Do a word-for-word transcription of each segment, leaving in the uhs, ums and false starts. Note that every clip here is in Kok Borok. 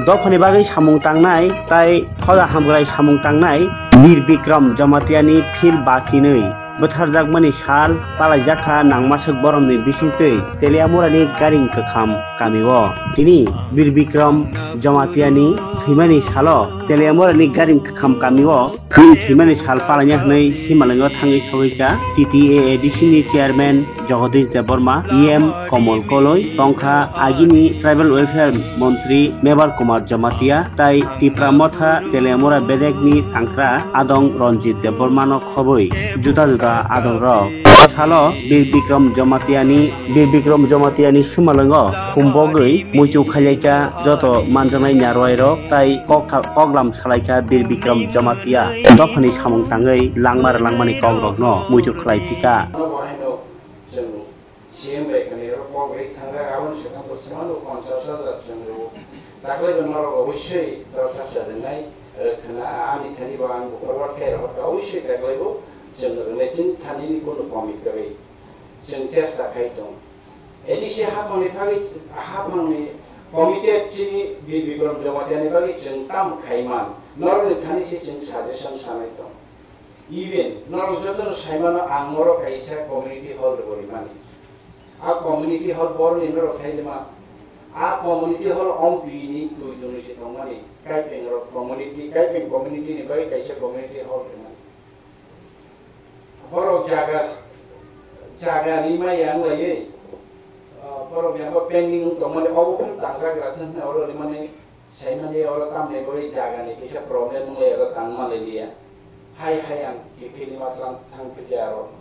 Dophani bagwi samung tangnai tai hoda hamkrai samung tangnai Bir Bikram Jamatia ni phil bachinwi bwtharjakmani sal palaijakha nangmaswk boromni bisingtwi Teliamurani Garing Kwkham kamio. Tini Bir Bikram Jamatia ni thwimani salo Teliamurani Garing Kwkham kamio Bini thwimani sal palaina hwnwi Simalwngo thangwi sogwi kha T T A A D C ni chairman Jagadish Debbarma, E M Komol Koloi, tongkha agini tribal welfare montri Mebar Kumar Jamatia tai Tipra Motha Teliamura bedekni thangkra adong Ranjit Debbarmano khobwi juda juda adongrok. O salo Bir Bikram Jamatiani Bir Bikram Jamatiani sumalwngo khumbogwi muitu khailaikha joto manjaknai narwairok tai kok kha-, koklam salaikha Bir Bikram Jamatia dophani samung tangwi langma rwlangmani kokrokno muitu khlaiphikha. Ano bo haino chwng C M bai khwnai oro kok ri thangjak, aboni swkang bo chwngno ponchash hajar chwng rwo. Taklai bo norok obosoi dorkhas rwnai, rwkhwna ani thani bo ang bukhuk watkhai rwkha, obosoi taklai bo chwng rwnai, chini thani ni kunu komi kwrwi. Chwng chesta khai tong. A D C haphangni bagwi, haphangni committee chini Bir Bikram Jamatia ni bagwi chwng tamo khai man. Norokni thani se chwng suggestion sanai tong. Even norok jotono sai mano ang norok kaisa community hall rwgwi mani. A community hall borni norok sai lima. A community hall ompini twi twnwi se tongmani. Kaipeng rok community, Kaipeng community ni bagwi kaisa community hall rwmani. Borok jaga, jaga rimai yang laiwi, ah, borok yang bo pending wng tongmani, obo phano tangjagra thang hwnwi oro rimani saimani oro tamni bagwi jaga ni kisa problem wng lai oro tang manlai liya. Hai hai ang kiphilni matwlang thang phikya aro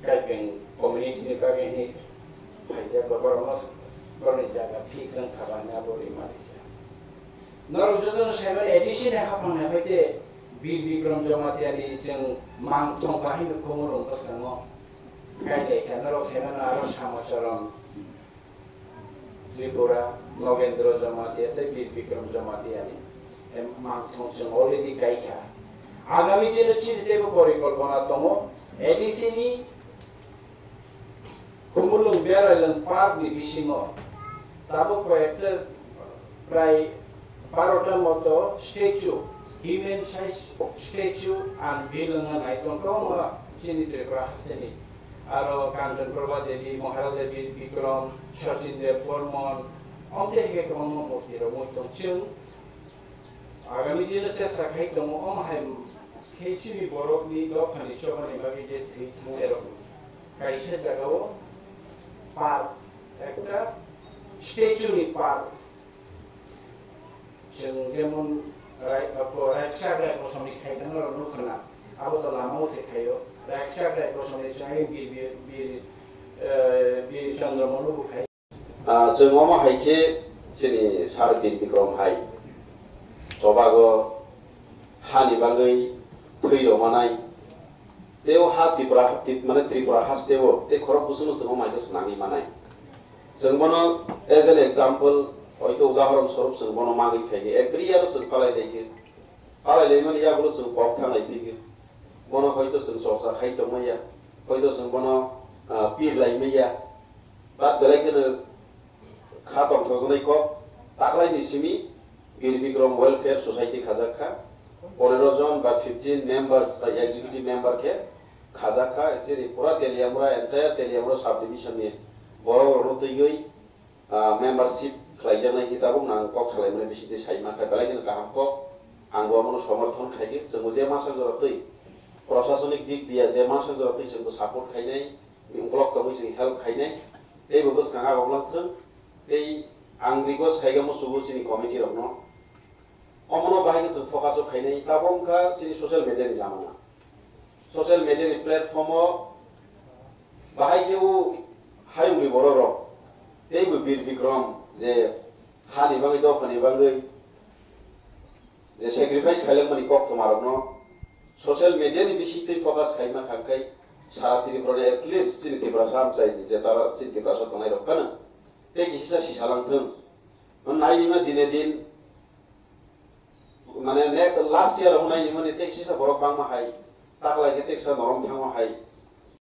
Kaipeng community ni bagwi hwnwi phaijak bo borokno borokni jaga fix wng kha bani abo rimani. Norok jotono saimani A D C ni haphang ni hoite Bir Bikram Jamatia ni chwng mangthong bahai no khumulwng bwskango. Kailai khe norok saimano aro Samocharan Tripura, Nogendra Jamatia tei Bir Bikram Jamatia ni, em, mangthong chwng already kai kha. Agami dino chini teibo porikolpona tongo, A D C ni Khumulwng Beralwng Park ni bisingo tabuk koyekta prai barota moto statue, human size statue ang bilwng nai tongkha omo chini Tripura hasteni. Aro Kanchan Prabha Devi, Maharaja Devi, Bikram, Sachin Dev Burman, omte hike kwbangma murti rok wng tong chwng. Agami dino chesta khai tongo, omo hai khe chini borokni dophani chobani bagwi je thwi thangnairok kaisa jagao park, ekta statue ni park. Chwng jemon rai, abo rai kisa rai bosongni khaitangno rok nukha na, abo to lamao se khaio. Rai kisa rai bosongni chwng bir, bir, bir, eh, Bir Chandra Manu bo khai. Ah, chwng omo hai khe chini Sir Bir Bikram hai chobago hani bagwi thwi rwmanai. Tei o ha Tripura, Trip-, mane Tripura hasteo tei khorok bwswkno chwng omo hai khe swnamwi manai. Chwng bono as an example, hoito udahoron swarup chwng bono mangwi phaikhe, every year o chwng palai laikhe. Palai laimani yagulo chwng kok thanglai phikhe. Bono hoito chwng chorcha khai tongmaya, hoito chwng bono, ah, pir laimaya. But belai kheno kha tongthokjaknai kok, taklaini simi Bir Bikram Welfare Society khajak kha, pondro jon ba fifteen members ba executive member khe khajak kha, chini pura Teliamura, entire Teliamura subdivision ni borok rokno twiwi, ah, membership khlaijaknai khe tabuk nang kok salaimani bisingtwi sai mankha, belai kheno kaham kok, ang bo omono somorthon khaikhe, chwngbo je masa jora twi, prosasonik dik diya je masa jora twi chwngbo support khainai, ukolog tongwi chwng help khainai, teibo bwskang agok lang thung. Tei ang request khaikha musugo chini committee rokno, omono bahai khe chwng focus o khainai, tabuk wngkha chini social media ni jamana. Social media ni platform o bahai khe o hayungni borok rok teibo Bir Bikram je hani bagwi dophani bagwi je sacrifice khailangmani koktwma rokno social media ni bisingtwi focus khaima kha khe sara Tripura ni at least chini Tiprasa amchaini je tara chini Tiprasa tongnai rok phano tei kisa sisa lang thung. Nainima dine din mane ne last year o nainimani tei kisa borok bangma hai taklai khe tei kisa norom thangma hai.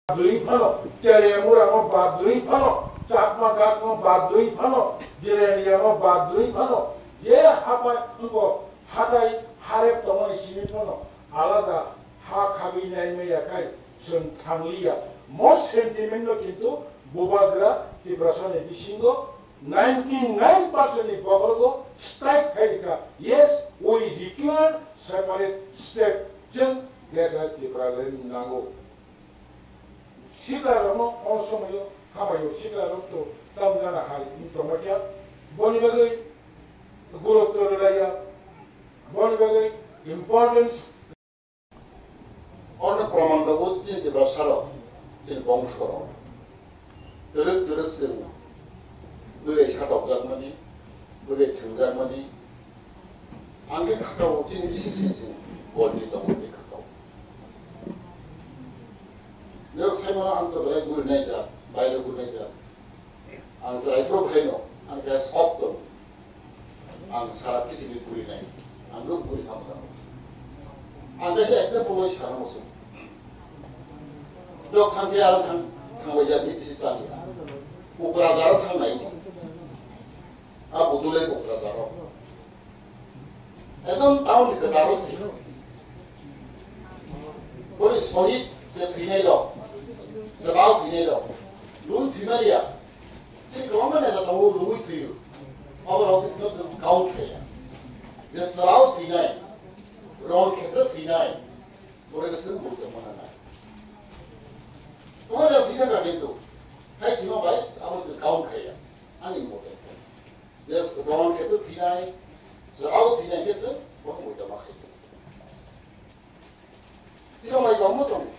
Badrwi phano, Teliamura no badrwi phano, Chakma Ghat no badrwi phano, Jirania no badrwi phano, Je hapai wngkha hatai harep tongmani simi phano alada ha khabi naimaya khai chwng thangliya. Mo sentiment no kintu bubagra Tiprasani bisingo ninety nine percent ni bokhorogo strike khai kha. Yes, we require separate state chwng Greater Tipraland nango. Siklarokno o somoio hamaio siklarok to tamjana hai wng tongma khe boni bagwi gurutto rwlaiya, boni bagwi importance. Ono proman rwgo chini Tiprasarok, chini bongsorok. Twrwk twrwk chwng bwrwi satokjakmani, bwrwi thwngjakmani, ang khe khakao chini bisi sijing golni tongo tei khakao. Norok saimano ang to belai guri naijak, bairo guri naijak. Ang chwrai phuru phaino, ang khe sok tongo. Ang sara prithibi guri nai. Ang guri kha mano. Ang khe example bai sana muchung. Dok thang khe ang thang, thang bai jak ni bisi chali. Kokrajhar thang nai ni. A budulai Kokrajhar. Ekdom town ni kwcharo se. Boni sohid je thwinai rok, chwrao thwinai rok, lungwi thwimaliya. Chini kwbangma neta tongo lungwi thwiyo. Abo rok no chwng count khaiya. Je chwrao thwinai, Ron Khetra thwinai, bore khe chwng muitu mana nai. Kwbangma neta thwi thangkha kintu, hai thwima bai abo chwng count khaiya. Ani mote. Je Ron Khetra thwinai, chwrao thwinai khe chwng bono muitu ma khai. Chini mai kwbangma tongo.